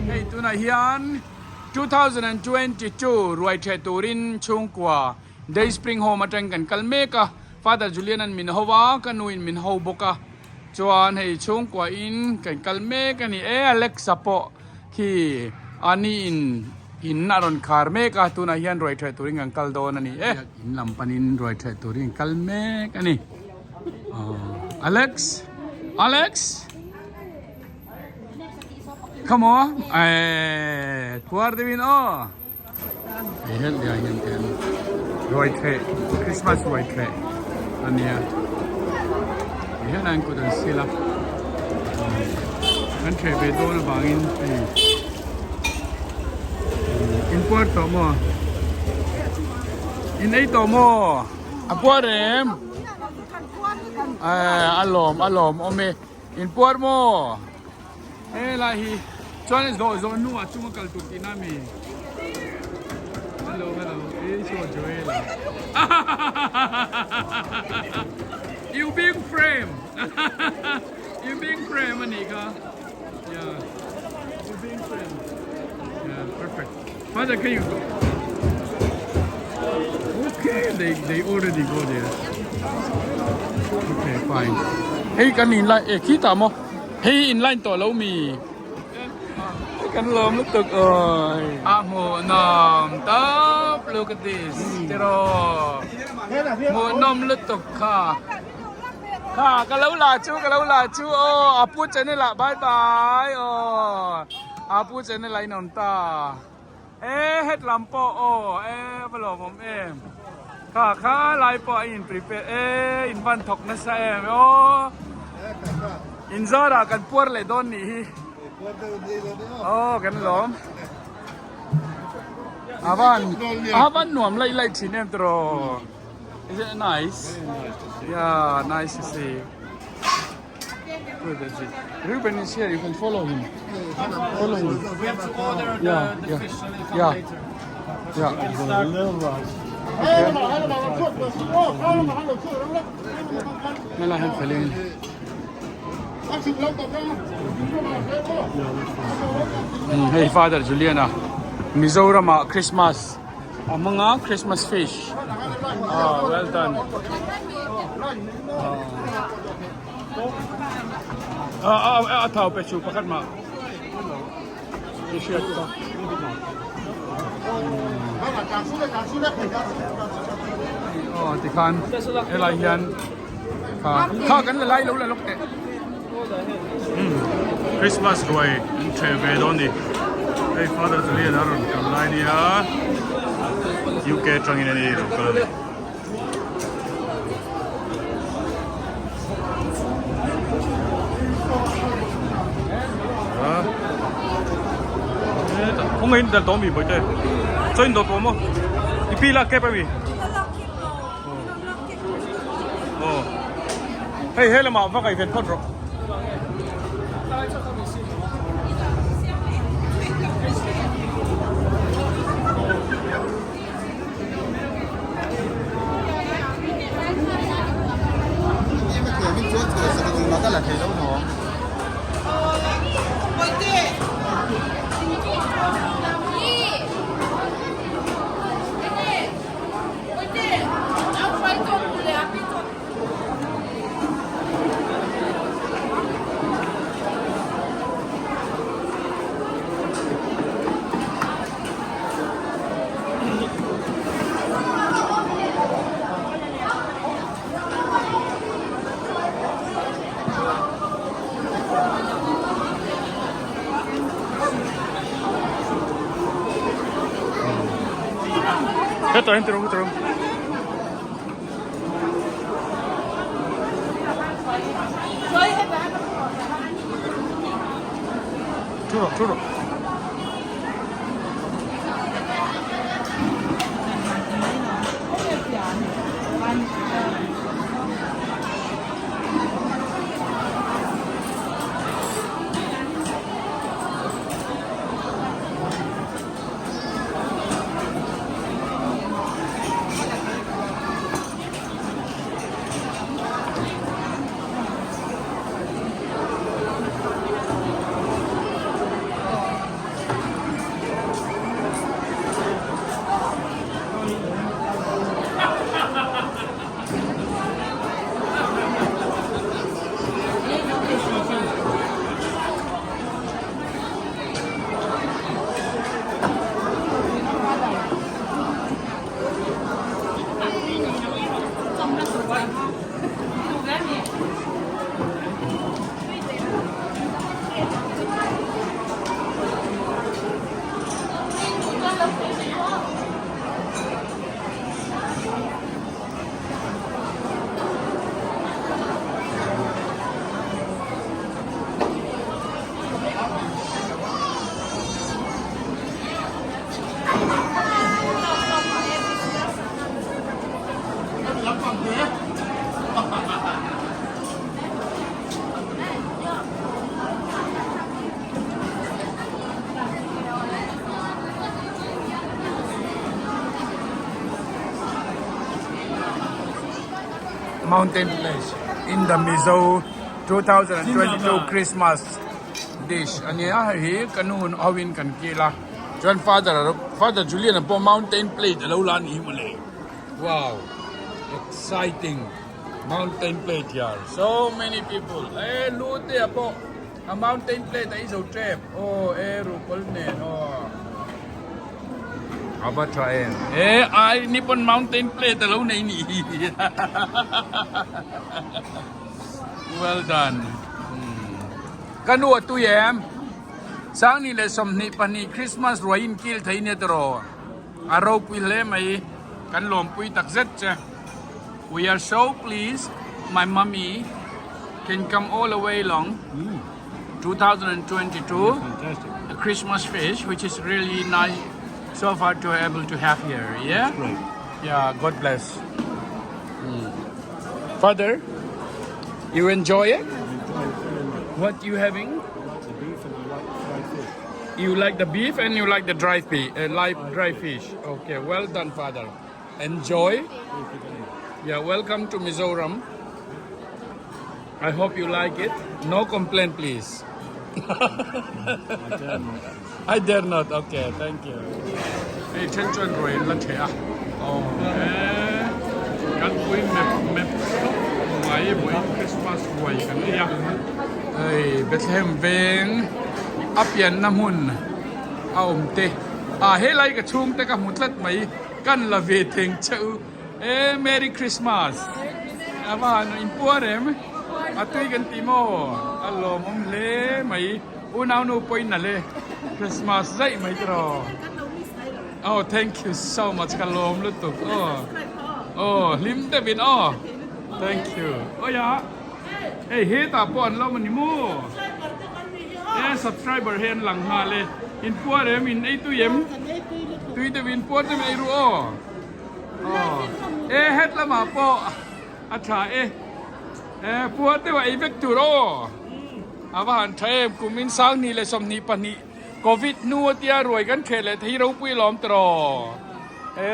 Hei tunah hian 2022 ruai theh turin chhungkua Day Spring Home atang kan kal mek a, Father Julian an min ho a, ka nu in min ho bawk a, chuan hei chhungkua in kan kal mek a ni e, Alexa pawh khi ani in in a rawn khar mek a, tunah hian ruai theh turin kan kal dawn a ni e. In lam panin ruai theh turin kan kal mek a ni. Alex! Alex! Come on! Eeeh puar deuhin aw! Hei helh lian hian te an ruai thleh Christmas ruai thleh a nia hei hian an kut an sil a an thleh ve dawn avangin hei in puar tawh maw in ei tawh maw a puar em a lawm a lawm awm e in puar maw. Helai hi chuan zawh zawh hnuah chunga kal tur tihna a mi? Hello hello e chu Joel a You being frame You being frame a nih kha Yeah You being frame Yeah perfect Father can you go Okay they they already go there Okay fine Hei kan in lai e khi ta maw Hei in line tawh lo mi. Kan lawm lutuk oi. A hmuh nawm tawp look at this tiraw hmuh nawm lutuk kha kha ka lo la chu ka lo la chu aw a pu channel ah bye bye aw a pu channel ah in awm ta e het lam pawh aw e va lawmawm em kha kha lai pawh a in prepare e in van thawk nasa em aw in zarah kan puar leh dawn nih hi aw kan lawm a van a van nuam laih laih thin em tiraw is it nice yeah nice to see Good, that's it. Ruben is here, you can follow him. Follow him. We have to order the, Yeah, the yeah. fish, so they'll come Yeah. later. Yeah. Hello, hello. Hei Father Julian-a Mizoram-ah Christmas a hmang a Christmas fish ah well done ah ah a thau pe chu pakhat mah i hriat kha. Aw tikhan helai hian Kha kan la lai lo la lawk teh. Christmas ruai an ṭheh ve dawn ni. Hei Father Julian a rawn kal lai nia UK aṭangin a ni lo kal a ni. Không in dal tawh mi bawihte. Chaw in dawt pawh maw? I pi lak kep a mi? Aw hei he lamah va kaih ven phawt rawh. Hetah hian tirung tirung. Thu rawh thu rawh. Mountain Place in the Mizo 2022 Christmas dish a nia hei hi ka nu ho in kan kil a chuan father father Julian a pawh mountain plate a lo la a nih hi mawle wow exciting mountain plate here so many people e lu te ah pawh a mountain plate a izo tep aw e ruhkawl nen aw a va tha em e ai ni pawn mountain plate a lo nei nih hi well done ka nu a tui em sangni leh 22 Christmas ruai in kil thei nia tawh a ropui hle mai kan lawmpui tak zet che we are so pleased my mummy can come all the way long 2022 Fantastic. a Christmas fish which is really nice so far to able to have here yeah Great. yeah God bless Father you enjoy it Enjoy it very much. what you having I like the beef and I like the fried fish. You like the beef and you like the dry fish, live dry fish. Okay, well done, Father. Enjoy. Thank you very much. Yeah, welcome to Mizoram. I hope you like it. No complaint, please. I dare not. Okay, thank you. Hei then chuan ruai an la theh a. Aw e kan pui mep mep khawp mai vawiin Christmas ruai kan ei a. Hei Bethlehem veng a pianna hmun a awm te. Ah helai ka chhungte ka hmu tlat mai kan la ve theng che u. E Merry Christmas a va han in puar em a tui kan ti maw a lawmawm hle mai unau nu pawh in nalh e Christmas zaih mai te rawh oh thank you so much ka lawm lutuk aw aw hlim deuh in aw thank you awia hei hetah pawh an lo awm a ni maw e subscriber hi an lang nghal e in puar em in ei tui em tui deuh in puar deuh in ei ru aw. Aw e het lamah pawh a tha e e puar deuh a ei vek tur aw a va han tha em kum in 2022 covid hnu a tia ruai kan theh leh thei ropui lawm tawh e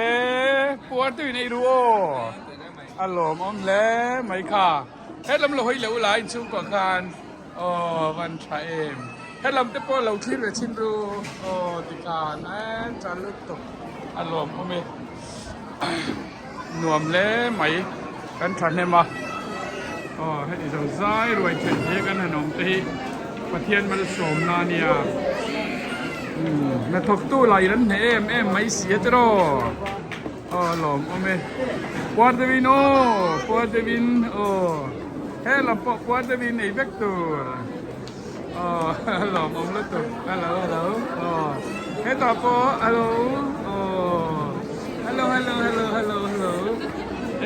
puar deuh in ei ru aw a lawmawm hle mai kha helam lo hawi leh ula inchhungkuah khan aw van tha em helam te pawh lo thlir ve chhin ru aw tikhan en tha lutuk a lawmawm e nuam hle mai kan thahnem a aw heti zo zai ruai theih hi kan han awm te hi Pathian malsawmna a nia umm hnathawktu lah in an hneh em em mai si a tiraw. Aw lawm awm e puar deuhin aw puar deuhin aw he lam pawh puar deuhin ei vek tur aw lawm awm lutuk hello hello aw hetah pawh hello aw hello hello hello hello hello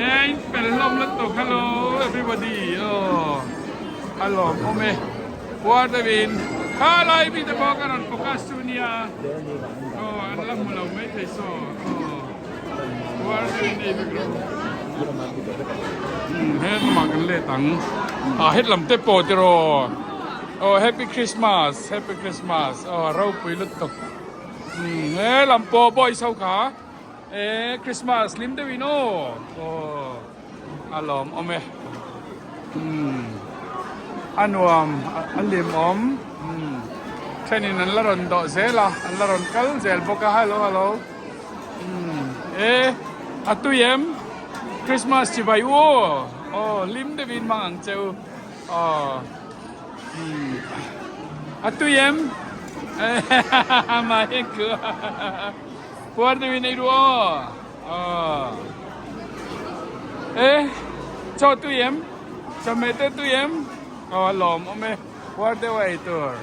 e in fel hlawm lutuk hello everybody aw a lawm awm e puar deuhin kha lai mite pawh ka rawn focus chu nia aw an la hmu lo maithei saw. He lamah kan let ang ah het lam te pawh tiraw aw happy christmas happy christmas aw ropui lutuk he lam pawh boys ho kha e christmas hlim deuh in aw aw a lawm awm e a nuam a hlim awm thenin an la rawn dawh zel a an la rawn kal zel bawk a hello hello e a tui em Christmas chibai u aw hlim deuhin hmang ang che u aw a tui em mahni puar deuhin ei ru aw. Aw e chaw tui em chawhmeh te tui em aw a lawm awm e puar deuh a ei tur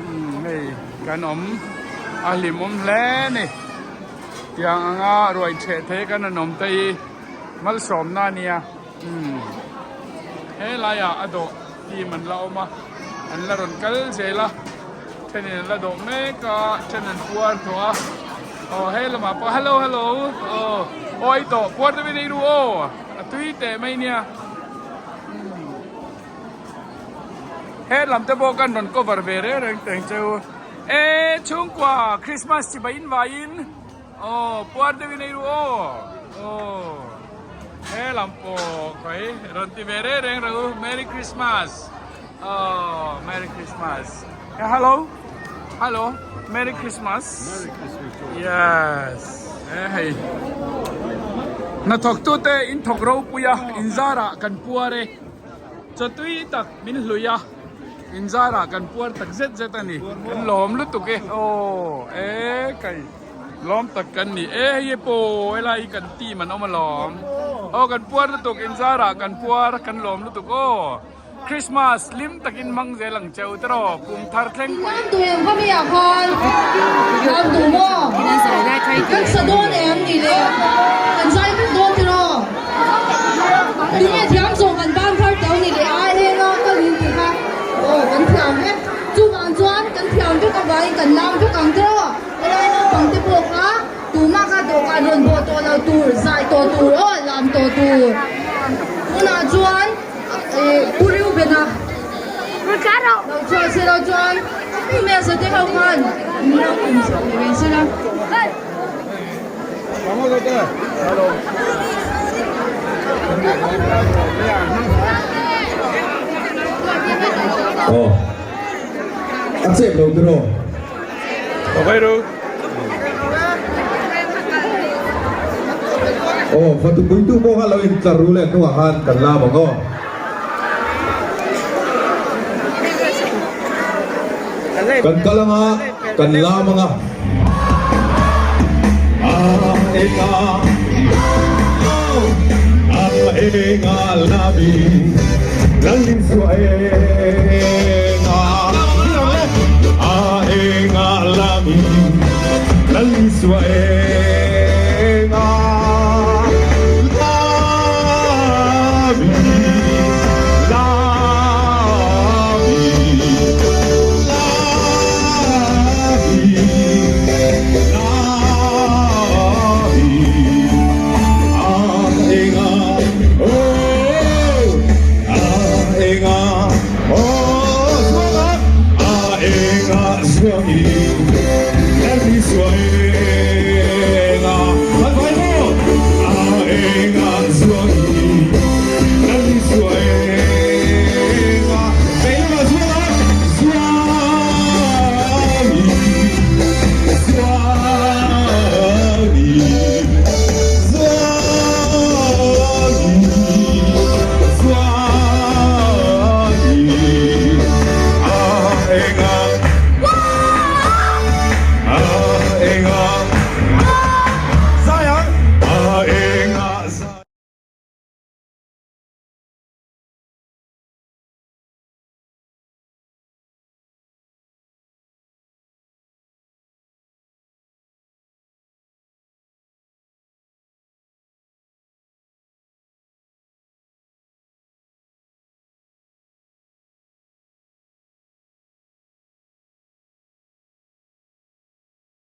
umm hei kan awm a hlim awm hle a ni tiang anga ruai chheh thei kan rawn awm te hi malsawmna a nia umm helaiah a dawh team an la awm a an la rawn kal zel a thenin an la dawh mek a then an puar tawh a aw he lamah pawh hello hello aw aw ei tawh puar deuhin ei ru aw a tui teh mai nia he lam te pawh kan rawn cover ve reng reng teng cheu e chhungkua Christmas chibai in vaiin Aw puar deuhin ei ru aw aw he lam pawh khawi rawn ti ve reng reng rawh u merry christmas aw merry christmas hello hello merry christmas yes e hei hnathawk tu te in thawk ropui a in zarah kan puar e chawtui tak min hlui a. Inzarah kan puar tak zet zet a ni. Kan lawm lutuk e. Aw e kai lawm tak kan ni. E hei hi pawh helai hi kan team an awm alawm. Aw kan puar lutuk inzarah kan puar kan lawm lutuk aw. Christmas hlim takin hmang zel ang cheu te rawh kum thar thleng pawh. Lam duh em kha mi ah khan lam duh maw kan sa dawn em ni le kan zai vek dawn tiraw Tunge thiam zawng kan ban thar teuh ni leh a eng a ka rin tih kha aw kan thiam vek chuvang chuan kan thiam vek avangin kan lam vek ang tiraw helai naupang te pawh kha tumah kha dawhkan rawn bawh tawh lo tur zai tawh tur aw lam tawh tur tunah chuan ih Pu Reuben-a lo chhuah se lo chuan Pu Mesa te ho khan min lo kum chhuak leh ve se la. Aw. A chep lo tiraw? Aw, fatu puitu pawh kha lo intlar ru leh hnuah khan kan lam ang aw. Kan kal anga, kan lam anga. A enga, a enga lami, Lalisua enga. A enga lami, Lalisua enga. Lami, lami, lami, lami. A enga, oh, a enga, oh, suanga, a enga suangi, Lalisua enga.